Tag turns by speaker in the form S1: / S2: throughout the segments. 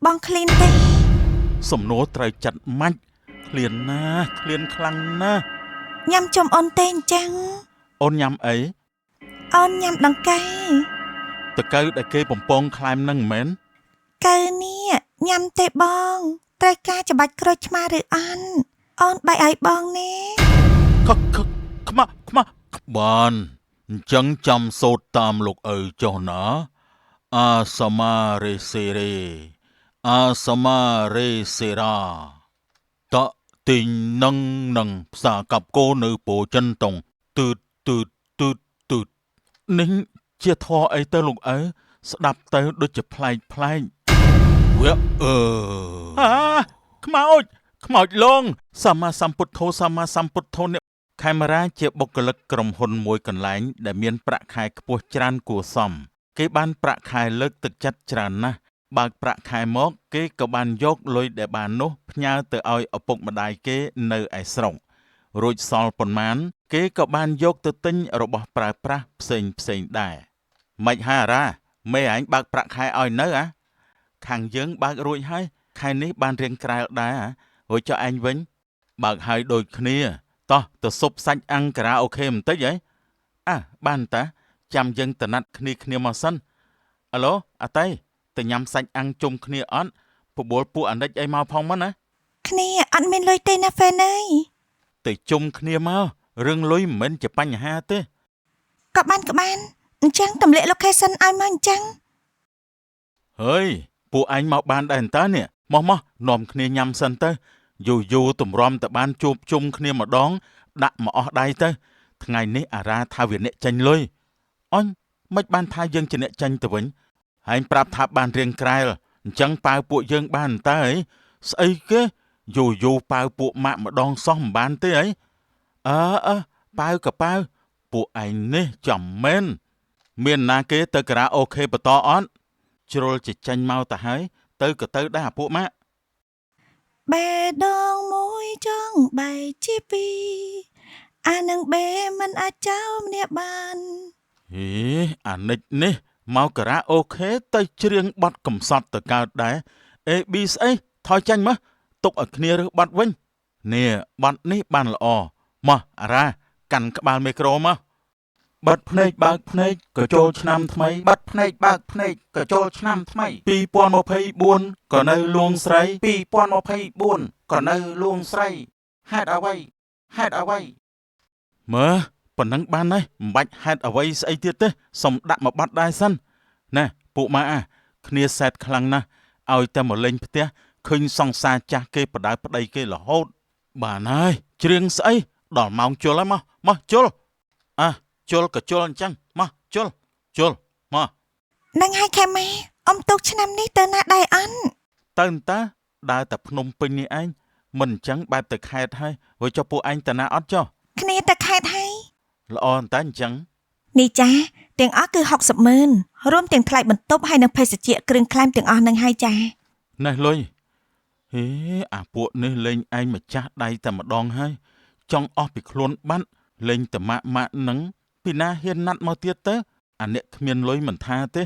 S1: បងឃ្លានទេ
S2: សំណួរត្រូវចិត្តម៉ាច់ឃ្លានណាស់ឃ្លានខ្លាំងណាស់
S1: ញ៉ាំជុំអូនទេអញ្ចឹង
S2: អូនញ៉ាំអី
S1: អូនញ៉ាំដង្កែ
S2: តកៅដែលគេបំពងក្លែមនឹងមែន
S1: កៅនេះញ៉ាំទេបងត្រូវការច្បាច់ក្រូចឆ្មាឬអន់អូនបែកឲ្យបងណា
S2: ខខខ្មាក់ខ្មាក់បានអញ្ចឹងចាំសូត្រតាមលោកឪចុះណាអាសមារេសេរេអាសមារេសេរ៉ាតទីងនឹងនឹងផ្សារកាប់គោនៅពោចិនតុងទឺតទឺតទឺតទឺតនេះជាធរអីទៅលោកឪស្ដាប់ទៅដូចជាប្លែកប្លែកវៈអឺអាខ្មោចខ្មោចលងសម្មាសម្ពុទ្ធោសម្មាសម្ពុទ្ធោនេះខេមរាជាបុគ្គលិកក្រុមហ៊ុនមួយកន្លែងដែលមានប្រាក់ខែខ្ពស់ច្រើនគួរសមគេបានប្រាក់ខែលើកទឹកចិត្តច្រើនណាស់បើកប្រាក់ខែមកគេក៏បានយកលុយដែលបាននោះផ្ញើទៅឲ្យឪពុកម្ដាយគេនៅឯស្រុករួចសល់ប៉ុន្មានគេក៏បានយកទៅទិញរបស់ប្រើប្រាស់ផ្សេងផ្សេងៗដែរមិនហើយអារ៉ាមេឯងបើកប្រាក់ខែឲ្យនៅអាខាងយើងបើករួចហើយខែនេះបានរៀងក្រែលដែរអារួចចុះឯងវិញបើកហើយដូចគ្នាតោះទៅស៊ុបសាច់អាំងការ៉ាអូខេបន្តិចហីអ่ะបានតាចាំយើងតណាត់គ្នាគ្នាមកសិនអាឡូអាតៃទៅញ៉ាំសាច់អាំងជុំគ្នាអត់បបួលពួកអានិចអីមកផងមកណា
S1: គ្នាអត់មានលុយទេណាហ្វេនអើយ
S2: ទៅជុំគ្នាមករឿងលុយមិនមែនជាបញ្ហាទេ
S1: ក៏បានក៏បានអញ្ចឹងទម្លាក់ location ឲ្យមកអញ្ចឹង
S2: ហើយពួកឯងមកបានដែរតើនេះមកមកនាំគ្នាញ៉ាំសិនទៅយូរយូរទម្រាំតែបានជួបជុំគ្នាម្ដងដាក់មកអស់ដៃទៅថ្ងៃនេះអារ៉ាថាវាអ្នកចាញ់លុយអញមិនបានថាយើងជាអ្នកចាញ់ទៅវិញហើយប្រាប់ថាបានរៀងក្រែលអញ្ចឹងប៉ាវពួកយើងបានតើអីស្អីគេយូរយូរប៉ាវពួកម៉ាក់ម្ដងសោះមិនបានទេអីអើអើប៉ាវក៏ប៉ាវពួកឯងនេះចំមែនមានណាគេទៅការ៉ាអូខេបន្តអត់ជ្រុលជាចាញ់មកទៅហើយទៅក៏ទៅដែរអាពួកម៉ាក់
S1: បេះដងមួយចង់បែកជាពីរអានឹងបេមិនអាចចោលម្នាក់បាន
S2: ហេអានិចនេះមកការ៉ាអូខេទៅច្រៀងបទកំសត់ទៅកើតដែរ A B ស្អីថយចាញ់មកទុកឲ្យគ្នារើសបទវិញនេះបទនេះបានល្អមកអារ៉ាកាន់ក្បាលមីក្រូមកបាត់ភ្នែកបើកភ្នែកក៏ចូលឆ្នាំថ្មី
S3: បាត់ភ្នែកបើកភ្នែកក៏ចូលឆ្នាំថ្មី
S2: 2024ក៏នៅលួងស្រី
S3: 2024ក៏នៅលួងស្រីហេតុអ្វីហេតុអ្វី
S2: មើលប៉ុណ្ណឹងបានហើយមិនបាច់ហេតុអ្វីស្អីទៀតទេសុំដាក់មកបាត់ដែរសិនណែពួកម៉ាអាគ្នាសែតខ្លាំងណាស់ឲ្យតែមកលេងផ្ទះឃើញសង្សារចាស់គេបដៅប្តីគេរហូតបានហើយច្រៀងស្អីដល់ម៉ោងជុលហើយមកមកជុលអ่ะជុលក៏ជុលអញ្ចឹងមកជុលជុលមក
S1: នឹងហើយខេម៉ាអ៊ំទុកឆ្នាំនេះទៅណាដែរអន់
S2: ទៅអន្តាដើរតែភ្នំពេញនេះឯងមិនអញ្ចឹងបែបទៅខេតហើយរួចចុះពួកឯងតាណាអត់ចុះ
S1: គ្នាទៅខេតហើយ
S2: ល្អអន្តាអញ្ចឹង
S1: នេះចាទាំងអស់គឺ60ម៉ឺនរួមទាំងថ្លៃបន្ទប់ហើយនិងភេសជ្ជៈគ្រឿងក្លែមទាំងអស់នឹងហើយចា
S2: ណេះលុយហេអាពួកនេះលេងឯងម្ចាស់ដៃតែម្ដងហើយចង់អស់ពីខ្លួនបាត់លេងតែម៉ាក់ម៉ាក់នឹងពីណាហ៊ានណាត់មកទៀតទៅអាអ្នកគ្មានលុយមិនថាទេ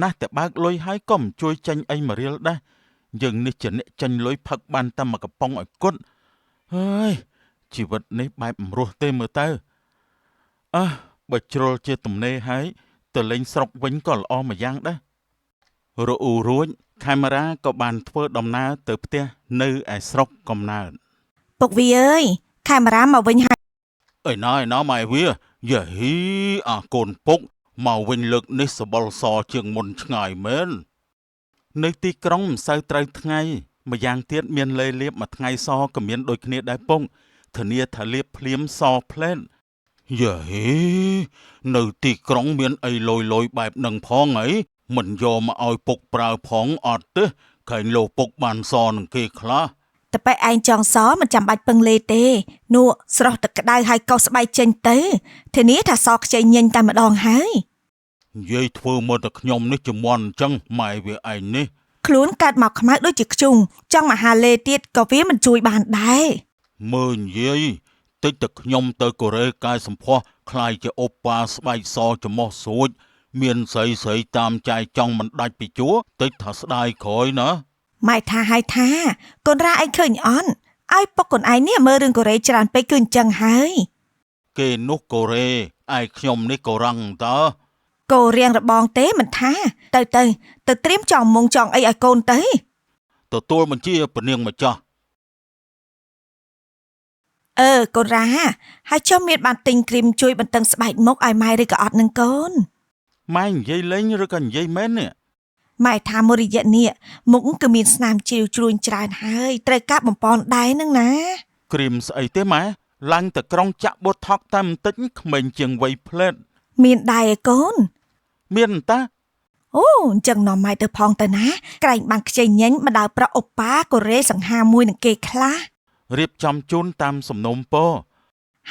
S2: ណាស់តែបើកលុយហើយក៏មិនជួយចាញ់អីមួយរៀលដែរយើងនេះជាអ្នកចាញ់លុយផឹកបានតែមួយកំប៉ុងឲ្យគត់ហើយជីវិតនេះបែបមិនរស់ទេមើលទៅអើបើជ្រុលជាទំនេរហើយទៅលេងស្រុកវិញក៏ល្អមួយយ៉ាងដែរ រអ៊ូរួចខេមរាក៏បានធ្វើដំណើរទៅផ្ទះនៅឯស្រុកកំណើត
S1: ពុកវីអើយខេមរាមកវិញហើយ
S2: អីណាឯណាម៉ែវាយ៉ាហ៊ីអាកូនពុកមកវិញលើកនេះសបល់សជាងមុនឆ្ងាយមែននៅទីក្រុងមិនសូវត្រូវថ្ងៃម្យ៉ាងទៀតមានលេលាបមួយថ្ងៃសក៏មានដូចគ្នាដែរពុកធានាថាលាបភ្លាមសផ្លែនយ៉ាហ៊ីនៅទីក្រុងមានអីលយលយបែបនឹងផងអីមិនយកមកឲ្យពុកប្រើផងអត់ទេខែងលោកពុកបានសនឹងគេខ្លះ
S1: តែបែឯងចង់សមិនចាំបាច់ពឹងលេទេនោះស្រស់ទឹកក្តៅហើយកោសស្បែកចេញទៅធានាថាសខ្ចីញញតែម្ដងហើយ
S2: និយាយធ្វើមកតែខ្ញុំនេះជំមន់អញ្ចឹងម៉ែវាឯងនេះ
S1: ខ្លួនកើតមកខ្មៅដូចជាខ្ជុងចង់មកហាលេទៀតក៏វាមិនជួយបានដែរ
S2: មើលនិយាយតិចតែខ្ញុំទៅកូរ៉េកែសម្ផស្សខ្លាយជាអូប៉ាស្បែកសច្មោះស្រួចមានស្រីស្រីតាមចែកចង់មិនដាច់ពីជួរតិចថាស្ដាយក្រោយណា
S1: ម៉ែថាហើយថាកូនរ៉ាឯងឃើញអន់ឲ្យពុកកូនឯងនេះមើលរឿងកូរ៉េច្រើនពេកគឺអញ្ចឹងហើយ
S2: គេនោះកូរ៉េឯខ្ញុំនេះកូរ៉ង់តើ
S1: កូរៀងរបងទេមិនថា ទៅទៅទៅត្រៀមចងមុងចងអីឲ្យកូនទៅ
S2: ទទួលបញ្ជាពនាងម្ចាស់
S1: អឺកូនរ៉ាហើយចុះមានបានទិញគ្រីមជួយបន្តឹងស្បែកមុខឲ្យម៉ែឬក៏អត់នឹងកូន
S3: ម៉ែនិយាយលេងឬក៏និយាយមែននេះ
S1: ម៉ែថាមួយរយៈនេះមុខគឺមានស្នាមជ្រីវជ្រួញច្រើនហើយត្រូវការបំពន់ដែរនឹងណា
S3: គ្រីមស្អីទេម៉ែឡើងទៅក្រុងចាក់បូថុកតែបន្តិចក្មេងជាងវ័យផ្លែត
S1: មានដែរឯកូន
S3: មានតា
S1: អូអញ្ចឹងនាំម៉ែទៅផងទៅណាក្រែងបានខ្ចីញញមកដល់ប្រអុប៉ាកូរ៉េសង្ហាមួយនឹងគេខ្លះ
S3: រៀបចំជូនតាមសំណូមពរ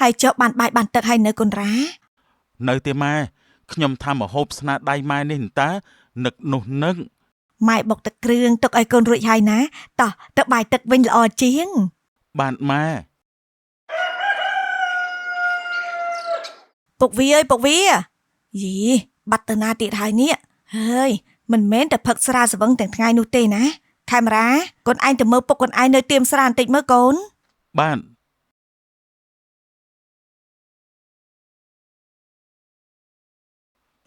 S1: ហើយចុះបានបាយបានទឹកហើយនៅកូនរ៉ា
S3: នៅទេម៉ែខ្ញុំថាមហូបស្នាដៃម៉ែនេះតានឹកនោះនឹក
S1: ម៉ែបុកទឹកគ្រឿងទុកឲ្យកូនរួចហើយណាតោះទៅបាយទឹកវិញល្អជាង
S3: បានម៉ែ
S1: ពុកវាអើយពុកវាយីបាត់ទៅណាទៀតហើយនេះហើយមិនមែនតែផឹកស្រាស្វឹងទាំងថ្ងៃនោះទេណាខេមរាកូនឯងទៅមើលពុកកូនឯងនៅទៀមស្រាបន្តិចមើលកូន
S3: បាន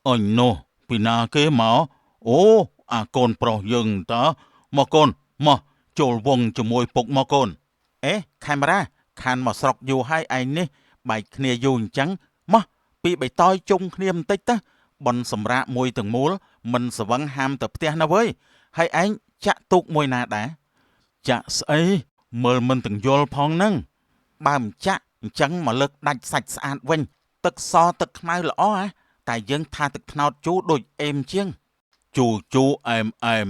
S2: អញនោះពីណាគេមកអូអាកូនប្រុសយើងតើមកកូនមកចូលវងជាមួយពុកមកកូន
S3: អេខេមរាខានមកស្រុកយូរហើយឯងនេះបែកគ្នាយូរអញ្ចឹងមកពីបៃតយជុំគ្នាបន្តិចទៅបនសម្រាកមួយទាំងមូលមិនស្វឹងហាមទៅផ្ទះណាវើយហើយឯងចាក់ទូកមួយណាដែរ
S2: ចាក់ស្អីមើលមិនទាំងយល់ផងហ្នឹង
S3: បើមិនចាក់អញ្ចឹងមកលើកដាច់សាច់ស្អាតវិញ ទឹកសទឹកខ្មៅល្អហ៎តែយើងថាទឹកត្នោតជូរដូចអេមជាង
S2: ជូជូអែមអែម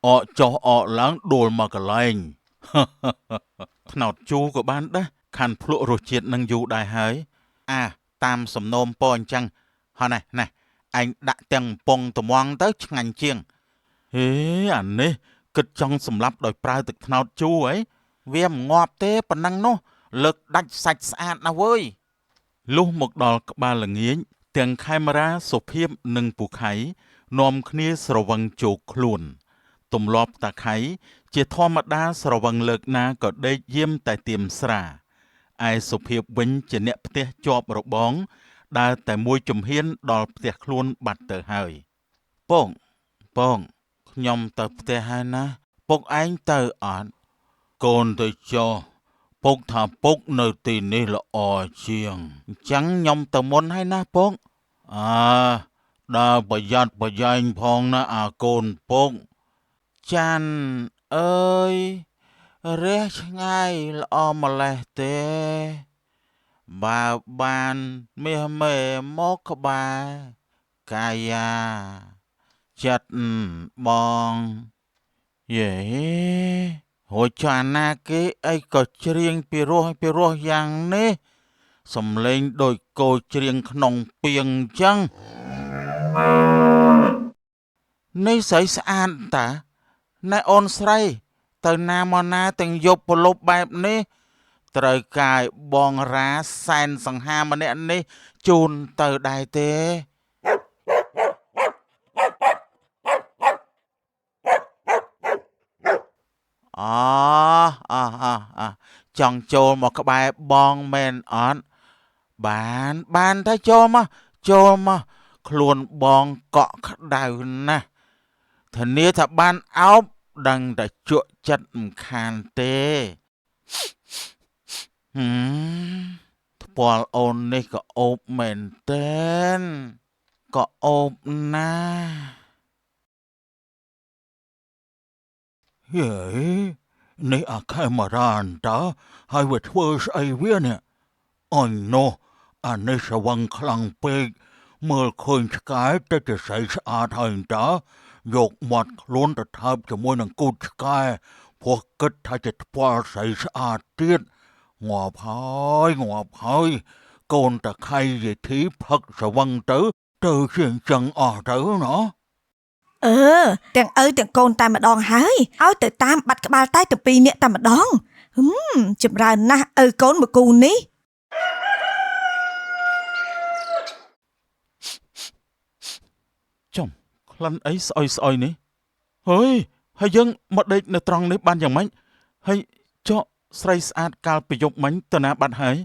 S2: អកចុះអកឡើងដួលមកកន្លែង
S3: ត្នោតជូរក៏បានដែរ
S2: ខាន់ភ្លក់រសជាតិនឹងយូរដែរហើយ
S3: អាតាមសំណូមពរអញ្ចឹងហោះណែណែឯងដាក់ទាំងកំពងត្មងទៅឆ្ងាញ់ជាង
S2: ហេអានេះគិតចង់សម្លាប់ដោយប្រើទឹកត្នោតជូរអី
S3: វាមិនងាប់ទេប៉ុណ្ណឹងនោះលើកដាច់សាច់ស្អាតណាស់វើយ
S2: លុះមកដល់ក្បាលល្ងាចទាំងខេមរាសុភាពនិងពូខៃនាំគ្នាស្រវឹងជោគខ្លួន ទម្លាប់តាខៃជាធម្មតាស្រវឹងលើកណាក៏ដេកយាមតែទៀមស្រាឯសុភាពវិញជាអ្នកផ្ទះជាប់របងដើរតែមួយជំហានដល់ផ្ទះខ្លួនបាត់ទៅហើយ
S3: ពងពងខ្ញុំទៅផ្ទះហើយណាពុកឯងទៅអត់
S2: កូនទៅចុះពុកថាពុកនៅទីនេះល្អជាង
S3: អញ្ចឹងខ្ញុំទៅមុនហើយណាពង
S2: អើដើរប្រយ័ត្នប្រយែងផងណាអាកូនពុក
S3: ចាន់អើយរះឆ្ងាយល្អម្លេះទេបើបានមាសមេមកក្បែរកាយាចិត្តបងយេហួចចាណាគេអីក៏ច្រៀងពីរោះពីរោះយ៉ាងនេះសំលេងដូចគោច្រៀងក្នុងពីងអញ្ចឹងនេះស្រីស្អាតតាណែអូនស្រី ទៅណាមកណាទាំងយប់ប្រលប់បែបនេះត្រូវកាយបងរ៉ាសែនសង្ហាម្នាក់នេះជូនទៅដែរទេអអអអចង់ចូលមកក្បែរបងមែនអត់បានបានតែចូលមកចូលមកខ្លួនបងកក់ក្ដៅណាស់ធានាថាបានអោបដឹងតែជក់ចិត្តមិនខានទេហឹមថ្ពាល់អូននេះក៏អូបមែនទេនក៏អូបណាស់
S2: ហេនេះអាខេមរាអន្តើហើយវាធ្វើស្អីវានេះអញនោះអានេះស្វឹងខ្លាំងពេកមើលឃើញឆ្កែទៅជាស្អីស្អាតហើយអន្តើយកមាត់ខ្លួនទៅថើបជាមួយនឹងគូតឆ្កែព្រោះគិតថាជាថ្ពាល់ស្អីស្អាតទៀតងាប់ហើយងាប់ហើយកូនតាខៃយាយធីផឹកស្វឹងទៅទៅជាអញ្ចឹងអស់ទៅណោះ
S1: អឺទាំងឪទាំងកូនតែម្ដងហើយឲ្យទៅតាមបាត់ក្បាលតែទាំងពីរនាក់តែម្ដងហឹមចម្រើនណាស់ឪកូនមួយគូនេះ
S2: ចំក្លិនអីស្អុយស្អុយនេះហើយ
S3: ហើយយើងមកដេកនៅត្រង់នេះបានយ៉ាងម៉េចហើយចុះស្រីស្អាតកាលពីយប់មិញទៅណាបាត់ហើយ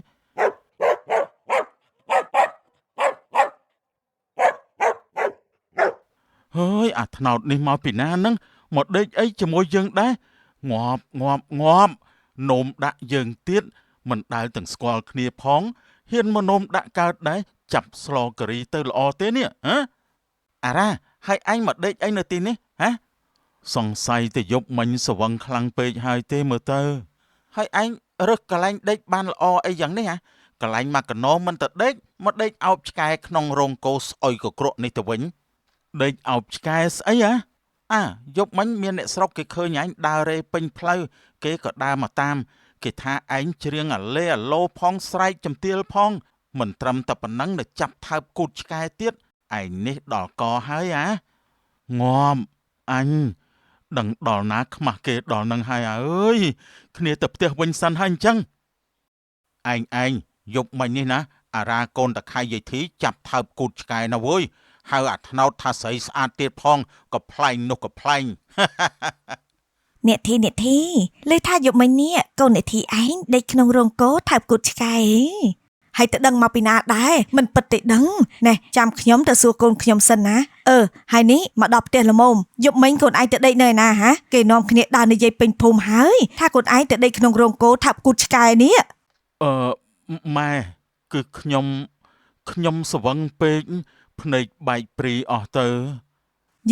S3: ហើយអាត្នោតនេះមកពីណាហ្នឹងមកដេកអីជាមួយយើងដែរងាប់ងាប់ងាប់នោមដាក់យើងទៀតមិនដែលទាំងស្គាល់គ្នាផងហ៊ានមកនោមដាក់កើតដែរចាប់ស្លការីទៅល្អទេនេះហ៎អារ៉ាហើយអញមកដេកអីនៅទីនេះហ៎សង្ស័យទៅយប់មិញស្វឹងខ្លាំងពេកហើយទេមើលទៅហើយឯងរើសកន្លែងដេកបានល្អអីយ៉ាងនេះហ៎កន្លែងមកកណោមិនទៅដេកមកដេកអោបឆ្កែក្នុងរោងគោស្អុយកក្រក់នេះទៅវិញដេកអោបឆ្កែស្អីហ៎អាយប់មិញមានអ្នកស្រុកគេឃើញឯងដើររេពេញផ្លូវគេក៏ដើរមកតាមគេថាឯងច្រៀងអាឡេអាឡូផងស្រែកចំទៀលផងមិនត្រឹមតែប៉ុណ្ណឹងនៅចាប់ថើបគូតឆ្កែទៀតឯងនេះដល់កហើយអាងាប់អញដឹងដល់ណាខ្មាស់គេដល់នឹងហើយអើយគ្នាទៅផ្ទះវិញសិនហើយអញ្ចឹងឯងយប់មិញនេះណាអារ៉ាកូនតខៃយាយធីចាប់ថើបគូតឆ្កែណាវើយហៅអាត្នោតថាស្រីស្អាតទៀតផងក៏ប្លែងនោះក៏ប្លែង
S1: អ្នកធីអ្នកធីលើថាយប់មិញនេះកូនអ្នកធីឯងដេកក្នុងរោងគោថើបគូតឆ្កែហើយទៅដឹងមកពីណាដែរមិនពិតទេដឹងណែចាំខ្ញុំទៅសួរកូនខ្ញុំសិនណាអឺហើយនេះមកដល់ផ្ទះល្មមយប់មិញកូនឯងទៅដេកនៅឯណាហ៎គេនាំគ្នាដើរនិយាយពេញភូមិហើយថាកូនឯងទៅដេកក្នុងរោងគោថើបគូតឆ្កែនេះ
S3: អឺម៉ែគឺខ្ញុំស្វឹងពេកភ្នែកបែកព្រីអស់ទៅ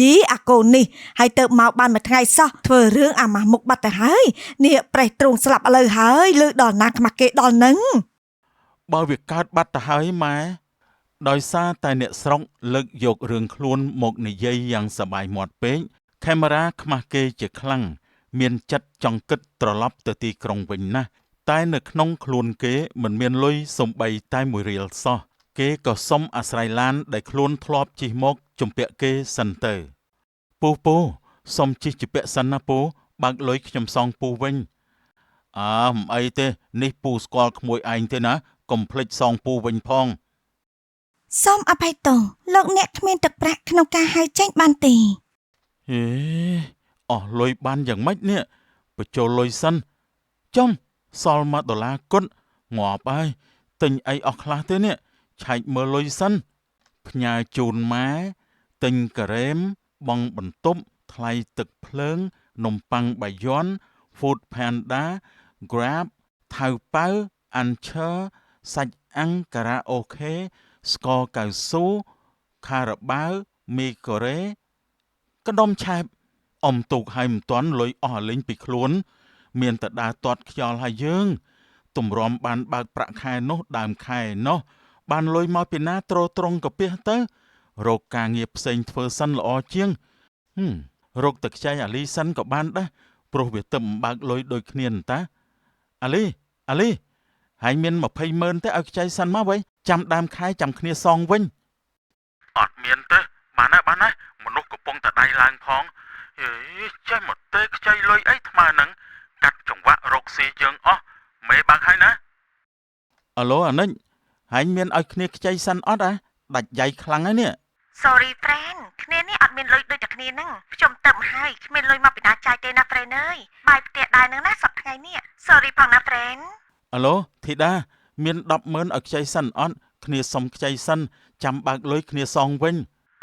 S1: យីអាកូននេះហើយទៅមកបានមួយថ្ងៃសោះធ្វើរឿងអាម៉ាស់មុខបាត់ទៅហើយនេះប្រេះទ្រូងស្លាប់ឥឡូវហើយលើដល់ណាខ្មាស់គេដល់នឹង
S3: បើវាកើតបាត់ទៅហើយម៉ែដោយសារតែអ្នកស្រុកលើកយករឿងខ្លួនមកនិយាយយ៉ាងសប្បាយមាត់ពេកខេមរាខ្មាស់គេជាខ្លាំងមានចិត្តចង់គិតត្រឡប់ទៅទីក្រុងវិញណាស់តែនៅក្នុងខ្លួនគេមិនមានលុយសំបីតែមួយរៀលសោះគេក៏សុំអាស្រ័យឡានដែលខ្លួនធ្លាប់ជិះមកជំពាក់គេសិនទៅពូពូសុំជិះជំពាក់សិនណាពូបើកលុយខ្ញុំសងពូវិញអើមិនអីទេនេះពូស្គាល់ក្មួយឯងទេណាកុំភ្លេចសងពូវិញផង
S1: សូមអភ័យទោសលោកអ្នកគ្មានទឹកប្រាក់ក្នុងការហៅចេញបានទេ
S3: ហេអស់លុយបានយ៉ាងម៉េចនេះបញ្ចូលលុយសិនចំសល់1ដុល្លារគត់ងាប់ហើយទិញអីអស់ខ្លះទេនេះឆែកមើលលុយសិនផ្ញើជូនម៉ែទិញការ៉េមបង់បន្ទប់ថ្លៃទឹកភ្លើងនំប៉័ងបាយ័ន Food Panda Grab ថៅប៉ៅអាន់ឈើសាច់អាំងការ៉ាអូខេស្ករកៅស៊ូខារ៉ាបាវមីកូរ៉េ កណ្ដុំឆែបអុំទូកហើយមិនទាន់លុយអស់អាលីងពីខ្លួន មានតែដើរទាត់ខ្យល់ហើយយើងទម្រាំបានបើកប្រាក់ខែនោះដើមខែនោះបានលុយមកពីណាទ្រទ្រង់កាពះទៅរកការងារផ្សេងធ្វើសិនល្អជាងហឹមរកតែខ្ចីអាលីសិនក៏បានដែរព្រោះវាទឹមបើកលុយដូចគ្នានតាអាលីអាលីហើយមាន20ម៉ឺនទេឲ្យខ្ចីសិនមកវ៉ៃចាំដើមខែចាំគ្នាសងវិញអត់មានទេបានហើយបានហើយមនុស្សកំពុងតែដៃឡើងផងហេចេះមកទេខ្ចីលុយអីថ្មហ្នឹងកាត់ចង្វាក់រកស៊ីយើងអស់មេបើកហើយណាអាឡូអានិចហើយមានឲ្យគ្នាខ្ចីសិនអត់អាដាច់យ៉ៃខ្លាំងហើយនេះ
S1: Sorry friend គ្នានេះអត់មានលុយដូចតែគ្នាហ្នឹងខ្ញុំទៅមហើយគ្មានលុយមកពីណាចាយទេណា friend អើយបាយផ្ទះដែរហ្នឹងណាសប្តាហ៍ថ្ងៃនេះ Sorry ផងណា friend
S3: អាឡូធីតាមាន100000ឲ្យខ្ចីសិនអត់គ្នាសុំខ្ចីសិនចាំបើកលុយគ្នាសងវិញ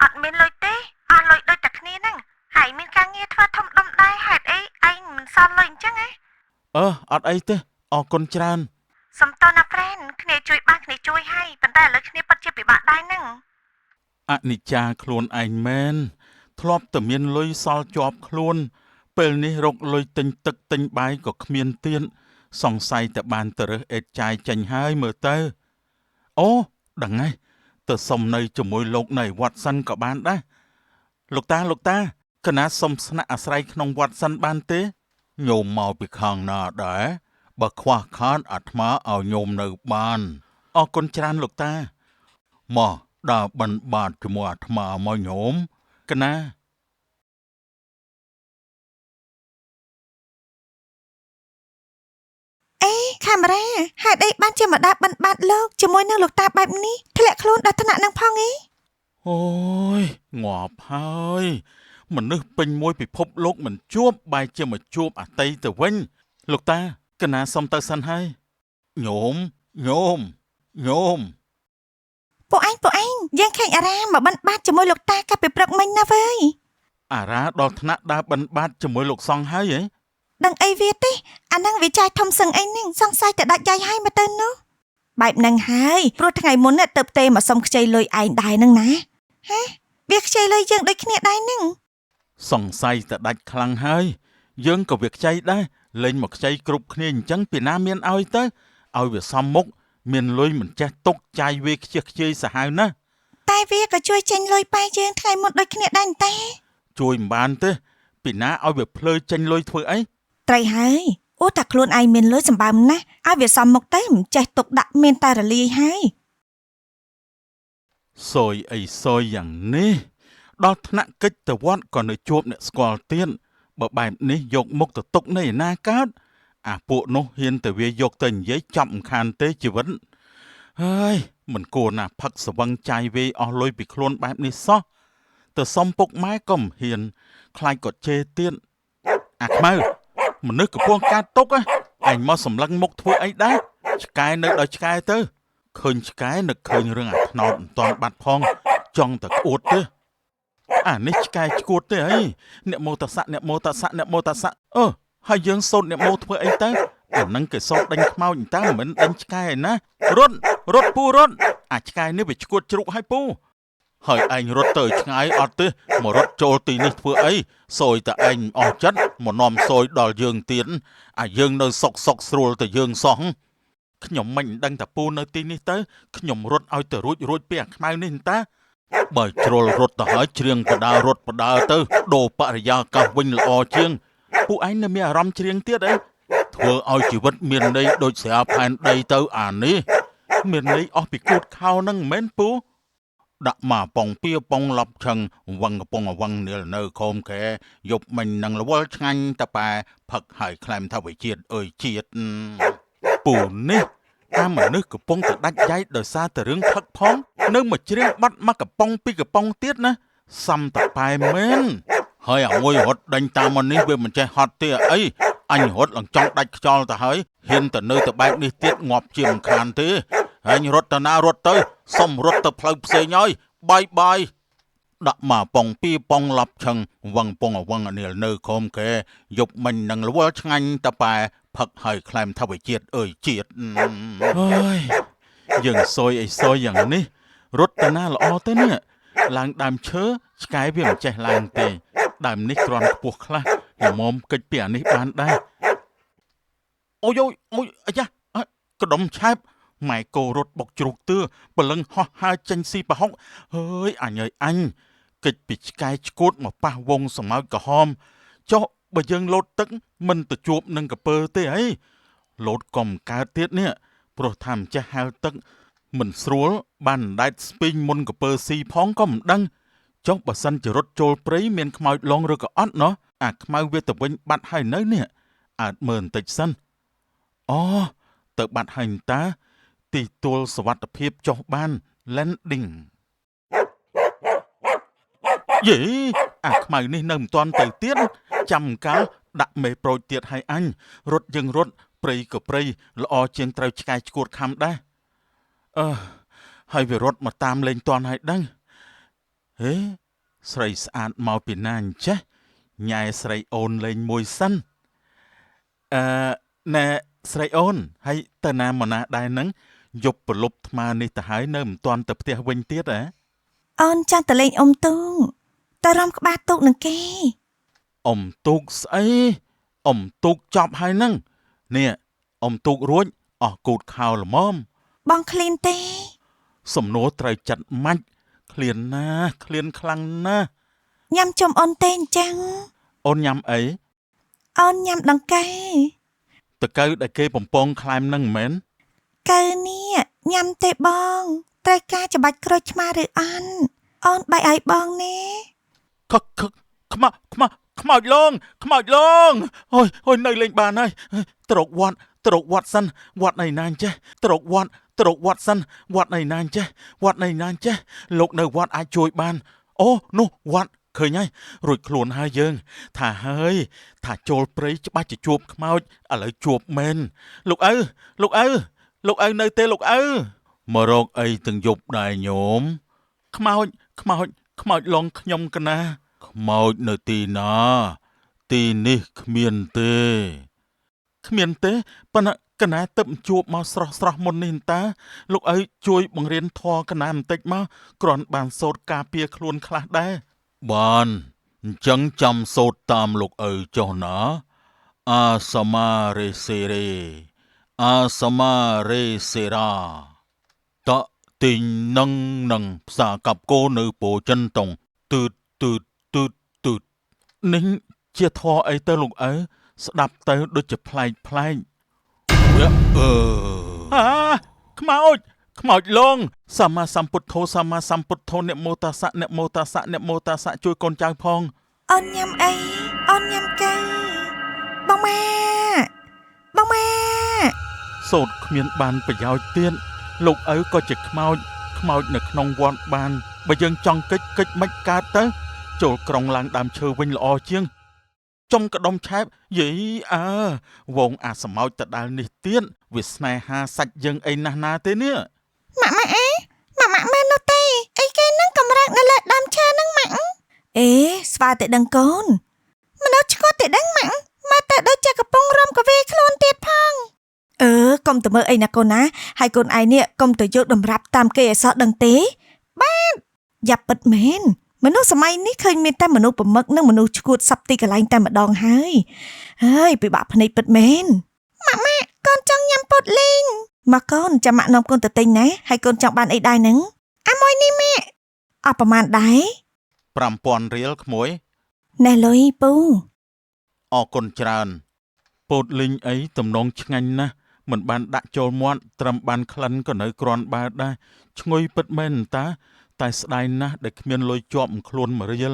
S1: អត់មានលុយទេអស់លុយដូចតែគ្នាហ្នឹងហើយមានការងារធ្វើធំដុំដែរហេតុអីឯងមិនសល់លុយអញ្ចឹងហ៎
S3: អឺអត់អីទេអរគុណច្រើន
S1: សុំតណា friend គ្នាជួយបានគ្នាជួយហើយប៉ុន្តែឥឡូវគ្នាពិតជាពិបាកដែរហ្នឹង
S3: អនិច្ចាខ្លួនឯងមែនធ្លាប់តែមានលុយសល់ជាប់ខ្លួន ពេលនេះរកលុយទិញទឹកទិញបាយក៏គ្មានទៀតសង្ស័យតែបានទៅរើសអេតចាយចេញហើយមើលទៅអូដឹងហើយទៅសុំនៅជាមួយលោកនៅវត្តសិនក៏បានដែរលោកតាលោកតាកណាសុំស្នាក់អាស្រ័យក្នុងវត្តសិនបានទេញោមមកពីខាងណាដែរបើខ្វះខាតអាត្មាឲ្យញោមនៅបានអរគុណច្រើនលោកតាមកដើរបិណ្ឌបាតជាមួយអាត្មាមកញោមកណា
S1: អេកាមេរ៉ាហេតុអីបានជាមកដើរបិណ្ឌបាតលោកជាមួយនឹងលោកតាបែបនេះធ្លាក់ខ្លួនដល់ថ្នាក់នឹងផងឯង
S3: អូយងាប់ហើយ
S2: មនុស្សពេញមួយពិភពលោកមិនជួបបែរជាមកជួបអតីទៅវិញ លោកតាកណាសុំទៅសិនហើយញោមញោមញោម
S1: ពួកឯងពួកឯងយើងឃើញអារ៉ាមកបិណ្ឌបាតជាមួយលោកតាកាលពីព្រឹកមិញណាវើយ
S2: អារ៉ាដល់ថ្នាក់ដើរបិណ្ឌបាតជាមួយលោកសង្ឃហើយហី
S1: ដឹងអីវាទេអាហ្នឹងវាចាយធំសឹងអីហ្នឹងសង្ស័យតែដាច់យាយហើយមកទៅនោះបែបហ្នឹងហើយព្រោះថ្ងៃមុនน่ะទៅផ្ទេមកសុំខ្ចីលុយឯងដែរហ្នឹងណាហេវាខ្ចីលុយយើងដូចគ្នាដែរហ្នឹង
S2: សង្ស័យតែដាច់ខ្លាំងហើយយើងក៏វាខ្ចីដែរលេងមកខ្ចីគ្រប់គ្នាអញ្ចឹងពីណាមានឲ្យទៅឲ្យវាសមមុខមានលុយមិនចេះទុកចាយវាខ្ជិះខ្ជាយសាហាវណាស់
S1: តែវាក៏ជួយចេញលុយប៉ែយើងថ្ងៃមុនដូចគ្នាដែរតែ
S2: ជួយមិនបានទេពីណាឲ្យវាភ្លើចេញលុយធ្វើអី
S1: ត្រីហើយអូតែខ្លួនឯងមានលុយសម្បើមណាស់ឲ្យវាសមមុខទៅមិនចេះទុកដាក់មានតែរលាយហើយ
S2: សយអីសយយ៉ាងនេះដល់ថ្នាក់កិច្ចទៅវត្តក៏នៅជួបអ្នកស្គាល់ទៀតបើបែបនេះយកមុខទៅទុកនៅឯណាកើតអាពួកនោះហ៊ានទៅវាយកទៅនិយាយចាប់មិនខានទេជីវិតហើយមិនគួរណាផឹកស្វឹងចាយវាយអស់លុយពីខ្លួនបែបនេះសោះទៅសុំពុកម៉ែក៏មិនហ៊ានខ្លាចគាត់ជេរទៀតអាខ្មៅមនុស្សកំពុងកើតទុកហ៎ឯងមកសម្លឹងមុខធ្វើអីដែរឆ្កែនៅដល់ឆ្កែទៅ ឃើញឆ្កែនឹកឃើញរឿងអាថ្នោតមិនតាន់បាត់ផងចង់តែក្អួតទេអានេះឆ្កែឆ្កួតទេអីអ្នកមោតសៈអ្នកមោតសៈអ្នកមោតសៈអឺហើយយើងសូត្រអ្នកមោធ្វើអីទៅអាហ្នឹងគេសូត្រដេញខ្មោចតើមិនមែនដេញឆ្កែឯណារត់រត់ពូរត់អាឆ្កែនេះវាឆ្កួតជ្រូកឲ្យពូហើយឯងរត់ទៅឆ្ងាយអត់ទេមករត់ចូលទីនេះធ្វើអីសយតែឯងមិនអស់ចិត្តមកនាំសយដល់យើងទៀតអាយើងនៅសុកសុកស្រួលតែយើងសោះ ខ្ញុំមិនដឹងតាពូនៅទីនេះទៅខ្ញុំរត់ឲ្យទៅរួចរួចពីអាខ្មៅនេះតាបើជ្រុលរត់ទៅហើយច្រៀងបដារត់បដាទៅដូរបរិយាកាសវិញល្អជាងពួកឯងនៅមានអារម្មណ៍ច្រៀងទៀតអីធ្វើឲ្យជីវិតមានន័យដូចស្រាផែនដីទៅអានេះមានន័យអស់ពីគូតខោហ្នឹងមិនមែនពូដាក់មកប៉ងពៀប៉ងឡប់ឆឹងវឹងកំពងអវឹងនាលនៅខោមកែយប់មិញនឹងរវល់ឆ្ងាញ់តប៉ែផឹកហើយក្លែមថាវិជាតិអើយជាតិពូនេះ អាមនុស្សកំពុងតែដាច់យ៉ៃដោយសារតែរឿងផឹកផង នៅមកច្រៀងបាត់មកកំប៉ុងពីរកំប៉ុងទៀតណាសំតប៉ែមែនហើយអាមួយរត់ដេញតាមមកនេះវាមិនចេះហត់ទេអីអញរត់ឡើងចង់ដាច់ខ្យល់ទៅហើយហ៊ានទៅនៅទៅបែបនេះទៀតងាប់ជាមិនខានទេហើយរត់ទៅណារត់ទៅសុំរត់ទៅផ្លូវផ្សេងហើយបាយបាយដាក់មកប៉ុងពីរប៉ុងឡប់ឆឹងវឹងពងអវឹងអនាលនៅខោមកែយប់មិញនឹងរវល់ឆ្ងាញ់តប៉ែផឹកហើយក្លែមថាវិជាតិអើយជាតិអើយយើងសយអីសយយ៉ាងនេះរត់ទៅណាល្អទៅនេះឡើងដើមឈើឆ្កែវាមិនចេះឡើងទេដើមនេះគ្រាន់ខ្ពស់ខ្លះល្មមកិច្ចពីអានេះបានដែរអូយអូយអូយអាយ៉ាអើក្ដុំឆែបម៉ែគោរត់បុកជ្រូកទឿព្រលឹងហោះហើរចេញស៊ីប្រហុកហើយអញអើយអញកិច្ចពីឆ្កែឆ្កួតមកប៉ះវងសម្ោចក្រហមចុះបើយើងលោតទឹកមិនទៅជួបនឹងកពើទេអីលោតក៏មិនកើតទៀតនេះព្រោះថាម្ចាស់ហែលទឹកមិនស្រួលបានអណ្ដែតស្ពីងមុនកពើស៊ីផងក៏មិនដឹងចុះបើសិនជារត់ចូលព្រៃមានខ្មោចលងឬក៏អត់ណោះអាខ្មៅវាទៅវិញបាត់ហើយនៅនេះអើតមើលបន្តិចសិនអូទៅបាត់ហើយតា ទីទួលសវត្ថភាពចុះបាន landing យេអាខ្មៅនេះនៅមិនទាន់ទៅទៀតចាំកាលដាក់មេប្រូចទៀតឲ្យអញរត់យើងរត់ព្រៃក៏ព្រៃល្អជាងត្រូវឆ្កែឆ្កួតខំដែរអឺហើយវារត់មកតាមលេងទាន់ឲ្យដឹងហេស្រីស្អាតមកពីណាអញ្ចេះញ៉ែស្រីអូនលេងមួយសិនអឺណែស្រីអូនហើយទៅណាមកណាដែរហ្នឹងយប់ប្រលប់ថ្មនេះទៅហើយនៅមិនទាន់ទៅផ្ទះវិញទៀតហ៎
S1: អូនចង់ទៅលេងអ៊ំទូងទៅរំក្បាលទូកនឹងគេ
S2: អ៊ំទូកស្អីអ៊ំទូកចប់ហើយហ្នឹងនេះអ៊ំទូករួចអស់គូតខោល្មម
S1: បងឃ្លីនទេ
S2: សំណួរត្រូវចិត្តម៉ាច់ឃ្លានណាស់ឃ្លានខ្លាំងណាស់
S1: ញ៉ាំជុំអូនទេអញ្ចឹង
S2: អូនញ៉ាំអី
S1: អូនញ៉ាំដង្កែ
S2: តកៅដែលគេបំពងក្លែមហ្នឹងមិនមែន
S1: កៅនេះញ៉ាំទេបងត្រូវការច្បាច់ក្រូចឆ្មាឬអន់អូនបាយឲ្យបងណា
S2: ខឹកខឹកខ្មៅខ្មៅខ្មោចលងខ្មោចលងអូយអូយនៅលេងបានហើយត្រកវត្តត្រកវត្តសិនវត្តណៃណាអញ្ចេះត្រកវត្តត្រកវត្តសិនវត្តណៃណាអញ្ចេះវត្តណៃណាអញ្ចេះលោកនៅវត្តអាចជួយបានអូនោះវត្ត ឃើញហើយរួចខ្លួនហើយយើង ថាហើយថាចូលព្រៃច្បាស់ជាជួបខ្មោចឥឡូវជួបមែនលោកឪលោកឪលោកឪនៅទេលោកឪមករកអីទាំងយប់ដែរញោមខ្មោចខ្មោចខ្មោចលងខ្ញុំកណាខ្មោចនៅទីណា ទីនេះគ្មានទេគ្មានទេប៉ុន្តែកណាទឹកជួបមកស្រស់ស្រស់មុននេះតាលោកឪជួយបង្រៀនធម៌កណាបន្តិចមកគ្រាន់បានសូត្រការពារខ្លួនខ្លះដែរបានអញ្ចឹងចាំសូត្រតាមលោកឪចុះណាអាសមារេសេរេអាសមារេសេរាតទីងនឹងនឹងផ្សារកាប់គោនៅពោចិនតុងទឺតទឺតទឺតទឺតនេះជាធម៌អីទៅលោកឪស្ដាប់ទៅដូចជាប្លែកប្លែកវៈអឺអាខ្មោចខ្មោចលងសម្មាសម្ពុទ្ធោសម្មាសម្ពុទ្ធោនមោតាសៈនមោតាសៈនមោតាសៈជួយកូនចៅផង
S1: អូនញ៉ាំអីអូនញ៉ាំកៅបងម៉ាបងម៉ា
S2: សូត្រគ្មានបានប្រយោជន៍ទៀតលោកឪក៏ជាខ្មោចខ្មោចនៅក្នុងវត្តបានបើយើងចង់កិច្ចកិច្ចមិនកើតទៅចូលក្រុងឡើងដើមឈើវិញល្អជាងចំកដុំឆែបយីអើវងអាសមោចដដែលនេះទៀតវាស្នេហាសាច់យើងអីណាស់ណាទេនេះ
S1: ម៉ាក់ម៉ាក់អេម៉ាក់ម៉ាក់មែននោះទេអីគេនឹងកម្រើកនៅលើដើមឈើនឹងម៉ាក់អេស្វាតែដឹងកូនមនុស្សឆ្កួតតែដឹងម៉ាក់មកតែដូចជាកំពុងរំកវេខ្លួនទៀតផងអឺកុំទៅមើលអីណាកូនណាហើយកូនឯងនេះកុំទៅយកតម្រាប់តាមគេឲ្យសោះដឹងទេបាទយ៉ាប់ពិតមែនមនុស្សសម័យនេះឃើញមានតែមនុស្សប្រមឹកនិងមនុស្សឆ្កួតសັບទីកន្លែងតែម្ដងហើយហើយពិបាកភ្នែកពិតមែនម៉ាក់ម៉ាក់កូនចង់ញ៉ាំពោតលីង មកកូនចាំម៉ាក់នាំកូនទៅទិញណាហើយកូនចង់បានអីដែរហ្នឹងអាមួយនេះម៉ាក់អស់ប្រហែលដែរ
S2: 5000រៀលក្មួយ
S1: ណែលុយពូ
S2: អរគុណច្រើនពោតលីងអីទំនងឆ្ងាញ់ណាស់មិនបានដាក់ចូលមាត់ត្រឹមបានក្លិនក៏នៅគ្រាន់បើដែរឈ្ងុយពិតមែនតាតែស្ដាយណាស់ដែលគ្មានលុយជាប់ខ្លួនមួយរៀល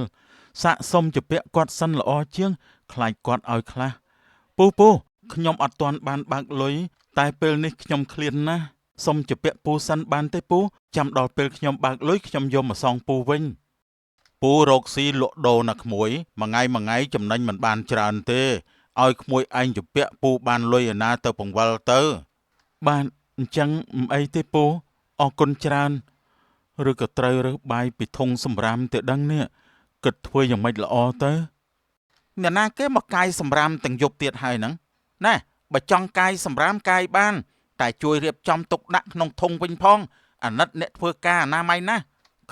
S2: សាកសុំជពាក់គាត់សិនល្អជាងខ្លាចគាត់ឲ្យខ្លះពូពូខ្ញុំអត់ទាន់បានបើកលុយតែពេលនេះខ្ញុំឃ្លានណាស់សុំជពាក់ពូសិនបានទេពូចាំដល់ពេលខ្ញុំបើកលុយខ្ញុំយកមកសងពូវិញពូរកស៊ីលក់ដូរណាក្មួយមួយថ្ងៃមួយថ្ងៃចំណេញមិនបានច្រើនទេឲ្យក្មួយឯងជពាក់ពូបានលុយឯណាទៅបង្វិលទៅបានអញ្ចឹងមិនអីទេពូអរគុណច្រើនឬក៏ត្រូវរើសបាយពីធុងសម្រាមទៅដឹងនេះគិតធ្វើយ៉ាងម៉េចល្អទៅអ្នកណាគេមកកាយសម្រាមទាំងយប់ទៀតហើយហ្នឹងណែបើចង់កាយសម្រាមកាយបាន តែជួយរៀបចំទុកដាក់ក្នុងធុងវិញផងអាណិតអ្នកធ្វើការអនាម័យណាស់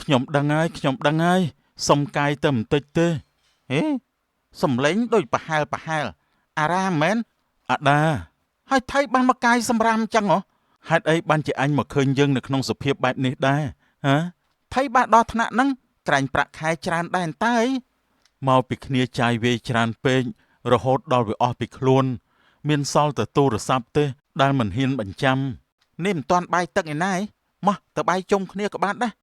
S2: ខ្ញុំដឹងហើយខ្ញុំដឹងហើយសុំកាយទៅបន្តិចទេហេសំលេងដូចប្រហែលប្រហែលអារ៉ាមែនអាដាហើយថៃបានមកកាយសម្រាមអញ្ចឹងហ៎ហេតុអីបានជាអញមកឃើញយើងនៅក្នុងសភាពបែបនេះដែរហ៎ថៃបានដល់ថ្នាក់ហ្នឹងក្រែងប្រាក់ខែច្រើនដែរតើអីមកពីគ្នាចាយវាយច្រើនពេករហូតដល់វាអស់ពីខ្លួន មានសល់តែទូរស័ព្ទទេដែលមិនហ៊ានបញ្ចាំនេះមិនទាន់បាយទឹកឯណាឯងមកទៅបាយជុំគ្នាក៏បានដែរ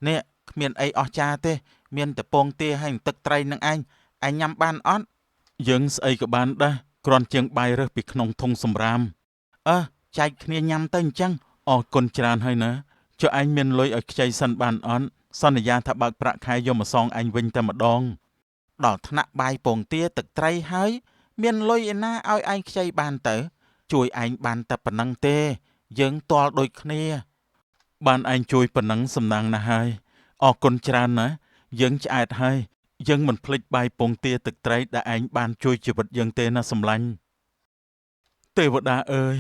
S2: នេះគ្មានអីអស់ចាទេ មានតែពងទាហើយនឹងទឹកត្រីនឹងឯងឯងញ៉ាំបានអត់យើងស្អីក៏បានដែរគ្រាន់ជាងបាយរើសពីក្នុងធុងសម្រាមអើចែកគ្នាញ៉ាំទៅអញ្ចឹងអរគុណច្រើនហើយណាចុះឯងមានលុយឲ្យខ្ចីសិនបានអត់សន្យាថាបើកប្រាក់ខែយកមកសងឯងវិញតែម្ដងដល់ថ្នាក់បាយពងទាទឹកត្រីហើយ មានលុយឯណាឲ្យឯងខ្ចីបានទៅ ជួយឯងបានតែប៉ុណ្ណឹងទេ យើងទាល់ដូចគ្នា បានឯងជួយប៉ុណ្ណឹងសំណាងណាស់ហើយអរគុណច្រើនណាស់យើងឆ្អែតហើយយើងមិនភ្លេចបាយពងទាទឹកត្រីដែលឯងបានជួយជីវិតយើងទេណាសម្លាញ់ទេវតាអើយ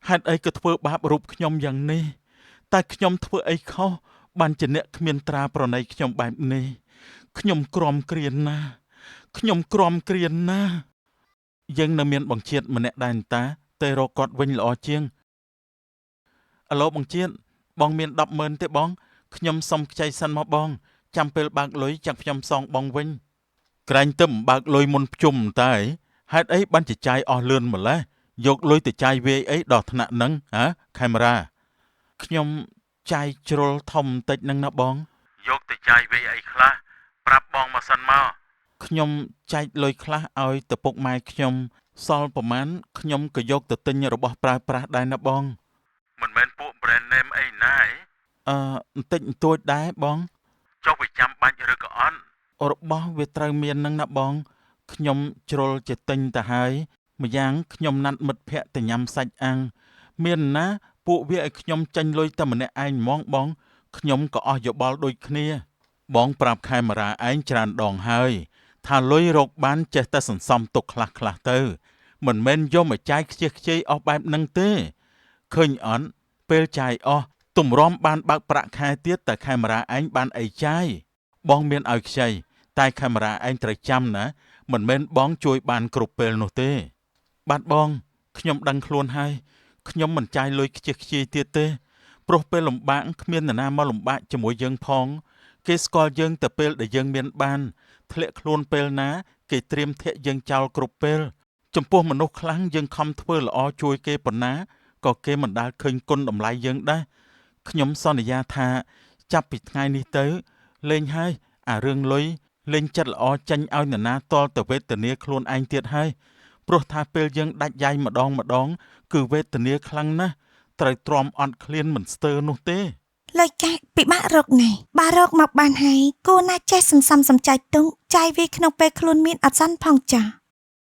S2: ហេតុអីក៏ធ្វើបាបរូបខ្ញុំយ៉ាងនេះតែខ្ញុំធ្វើអីខុសបានជាអ្នកគ្មានត្រាប្រណីខ្ញុំបែបនេះខ្ញុំក្រំគ្រានណាស់ខ្ញុំក្រំគ្រានណាស់យើងនៅមានបង្ជាតិម្នាក់ដែរតាតែរកគាត់វិញល្អជាងអាឡូបង្ជាតិបងមាន100000ទេបងខ្ញុំសុំខ្ចីសិនមកបងចាំពេលបើកលុយចាំខ្ញុំសងបងវិញក្រែងទឹមបើកលុយមុនភ្ជុំតើហេតុអីបានជាចាយអស់លឿនម្ល៉េះយកលុយទៅចាយវាយអីដល់ថ្នាក់ហ្នឹងហ៎ខេមរាខ្ញុំចាយជ្រុលធំបន្តិចហ្នឹងណាបងយកទៅចាយវាយអីខ្លះប្រាប់បងមកសិនមកខ្ញុំចែកលុយខ្លះឲ្យទៅពុកម៉ែខ្ញុំសល់ប្រមាណខ្ញុំក៏យកទៅទិញរបស់ប្រើប្រាស់ដែរណាបងមិនមែនពួក brand name អីណាឯងអឺបន្តិចបន្តួចដែរបងចុះវាចាំបាច់ឬក៏អត់
S3: របស់វាត្រូវមាននឹងណាបង ខ្ញុំជ្រុលជាទិញទៅហើយ ម្យ៉ាងខ្ញុំណាត់មិត្តភក្តិទៅញ៉ាំសាច់អាំងមានណាពួកវាឲ្យខ្ញុំចេញលុយតែម្នាក់ឯងហ្មងបង ខ្ញុំក៏អស់យោបល់ដូចគ្នា បងប្រាប់ខេមរាឯងច្រើនដងហើយ ថាលុយរកបានចេះតែសន្សំទុកខ្លះៗទៅ មិនមែនយកមកចាយខ្ជះខ្ជាយអស់បែបហ្នឹងទេ ឃើញអត់ពេលចាយអស់ទម្រាំបានបើកប្រាក់ខែទៀតតែខេមរាឯងបានអីចាយបងមានឲ្យខ្ចីតែខេមរាឯងត្រូវចាំណា មិនមែនបងជួយបានគ្រប់ពេលនោះទេ បាទបង ខ្ញុំដឹងខ្លួនហើយខ្ញុំមិនចាយលុយខ្ជះខ្ជាយទៀតទេ ព្រោះពេលលំបាកគ្មាននរណាមកលំបាកជាមួយយើងផង គេស្គាល់យើងតែពេលដែលយើងមានបាន ធ្លាក់ខ្លួនពេលណា គេត្រៀមធាក់យើងចោលគ្រប់ពេល ចំពោះមនុស្សខ្លាំងយើងខំធ្វើល្អជួយគេប៉ុណ្ណាក៏គេមិនដែលឃើញគុណតម្លៃយើងដែរខ្ញុំសន្យាថា ចាប់ពីថ្ងៃនេះទៅលេងហើយអារឿងលុយលេងចិត្តល្អចេញឲ្យនរណាតល់ទៅវេទនាខ្លួនឯងទៀតហើយព្រោះថាពេលយើងដាច់យ៉ៃម្ដងម្ដង គឺវេទនាខ្លាំងណាស់ត្រូវទ្រាំអត់ឃ្លានមិនស្ទើរនោះទេ
S1: លុយកាក់ពិបាករកណាស់បើរកមកបានហើយគួរណាស់ចេះសន្សំសំចៃទុកចាយវាក្នុងពេលខ្លួនមានអត់សន្នផងចាស់។